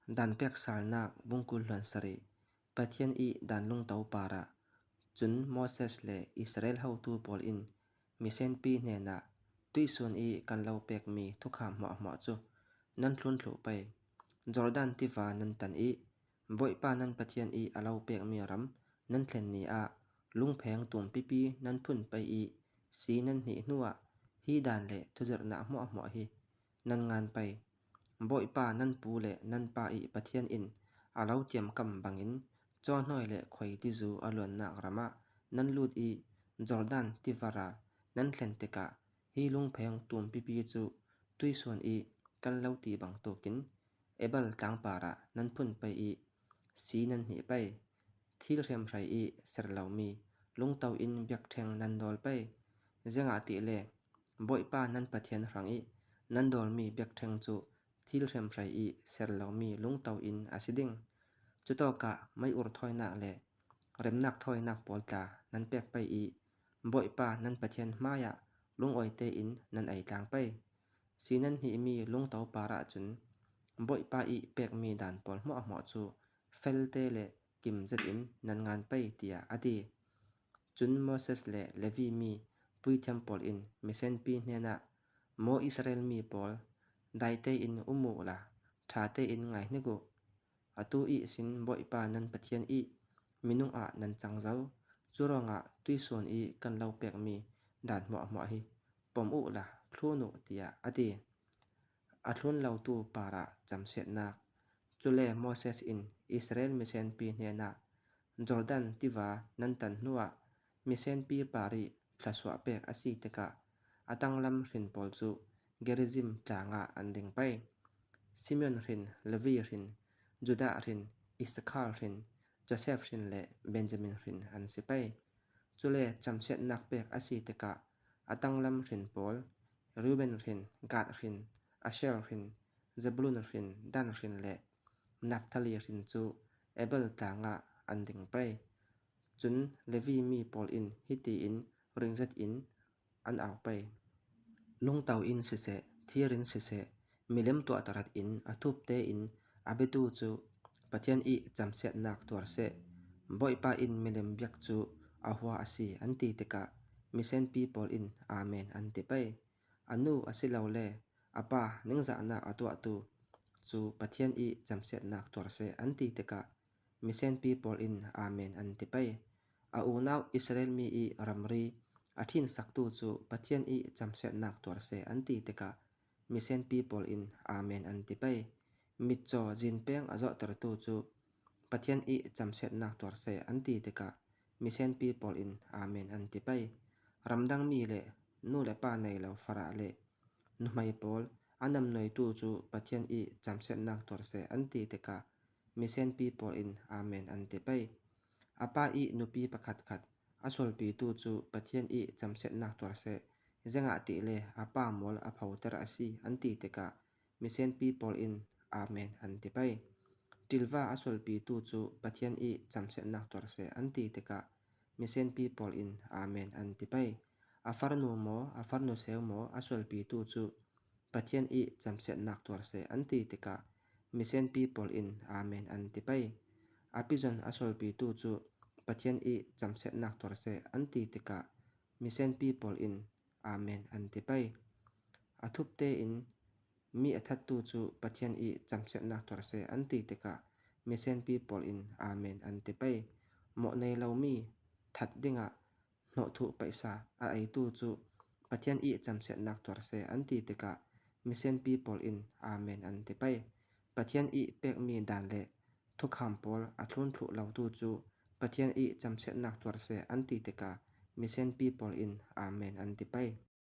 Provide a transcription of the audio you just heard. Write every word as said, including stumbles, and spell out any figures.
Danpek Salnak bung kul hlon sari. Pathian i dan lungtô para. Chun Moses le Israel hôtu pôl in mission pi hnena, tuisun i kan lô pek mi thukham hmoh hmoh chu nan hlun hlun pai. Jordan tiva nan tan i, Bawihpa nan Pathian i a lô pek mi ram nan thlen ni a, lungpheng tum pipi nan phun pai i, si nan hnih hnua, hi dan le thuzerna hmoh hmoh hi nan ngan pai. Bawihpa nan pu le nan pa i Pathian in a lô tiam kam bangin, cho hnoi le khoi tizu a luanna rama nan lut i, Jordan tiva ra nan thlen teka, hi lungpheng tum pipi chu tuisun i kan lô ti bang tukin, Ebal tlang para nan phun pai i, si nan hnih pai. Thil hrem hrai i ser lô mi lungtô in biak theng nan dol pai. Jeng a ti le, Bawihpa nan Pathian hrang i nan dol mi biak theng chu thil hrem hrai i ser lô mi lungtô in a si ding. Chutoka mei ur thoi nak le remnak thoi nak pôl tla nan pek pai i, Bawihpa nan Pathian hmai a lung oi te in nan ei tlang pai. Si nan hnih mi lungtô para chun, Bawihpa i pek mi dan pôl hmoh hmoh chu fel te le kim zet in nan ngan pai tia a ti. Chun Moses le Levi mi puithem pôl in mission pi hnena, Mo Israel mi pôl, dai te in um u la, tha te in ngai hnik u. A tu i sin Bawihpa nan Pathian i minung a nan chang zau, churong a tuisun i kan lô pek mi dan hmoh hmoh hi pom u la, hlun u tia a ti. A hlun lô tu para chamsiatnak. Chule Moses in Israel mission pi hnena, Jordan tiva nan tan hnua, mission pi pari thlasua pek a si teka, a tanglam hrin pôl chu Gerizim tlanga an ding pai. Simeon hrin, Levi hrin, Juda hrin, Isakar hrin, Joseph hrin le Benjamin hrin an si pai. Chule chamsiatnak pek a si teka, a tanglam hrin pôl, Reuben hrin, Gad hrin, Asher hrin, Zebulun hrin, Dan hrin le Naphtali hrin chu Ebal tlanga an ding pai. Chun Levi mi pôl in hiti in ring zet in an au pai. Lungtô in sise, thir in sise, milem tuah tarat in a thup te in a be tu chu Pathian i chamsiatnak tuar se. Bawihpa in milem biak chu a hua a si an ti teka, mission pi pôl in Amen an ti pai. A nu a si lô le, a pa ningzahna a tuah tu chu Pathian i chamsiatnak tuar se an ti teka, mission pi pôl in Amen an ti pai. A unau Israel mi i ramri a thin sak tu chu Pathian i chamsiatnak tuar se an ti teka, mission pi pôl in Amen an ti pai. Mitcho zin peng a zoh tar tu chu Pathian i chamsiatnak tuar se an ti teka, mission pi pôl in Amen an ti pai. Ramdang mi le nu le pa nei lô fara le nuhmei pôl a nam noi tu chu Pathian i chamsiatnak tuar se an ti teka, mission pi pôl in Amen an ti pai. A pa i nupi pakhat khat a solpi tu chu Pathian i chamsiatnak tuar se, jeng a ti le a pa mol a phau ter a si an ti teka, mission pi pôl in Amen an ti pai. Tilva a solpi tu chu Pathian i chamsiatnak tuar se an ti teka, mission pi pôl in Amen an ti pai. A farnu mo, a farnu seu mo a solpi tu chu Pathian i chamsiatnak tuar se an ti teka, mission pi pôl in Amen an ti pai. A pijon a solpi tu chu Pathian i chamsiatnak tuar se an ti teka, mission pi pôl in Amen an ti pai. A thup te in mi a that tu chu Pathian i chamsiatnak tuar se an ti teka, mission pi pôl in Amen an ti pai. Moh nei lô mi that dinga hnoh thuh paisa a ei tu chu Pathian i chamsiatnak tuar se an ti teka, mission pi pôl in Amen an ti pai. Pathian i pek mi dan le thukham pôl a hlun thluh lô tu chu Pathian i chamsiatnak tuar se an ti teka, mission pi pôl in Amen an ti pai.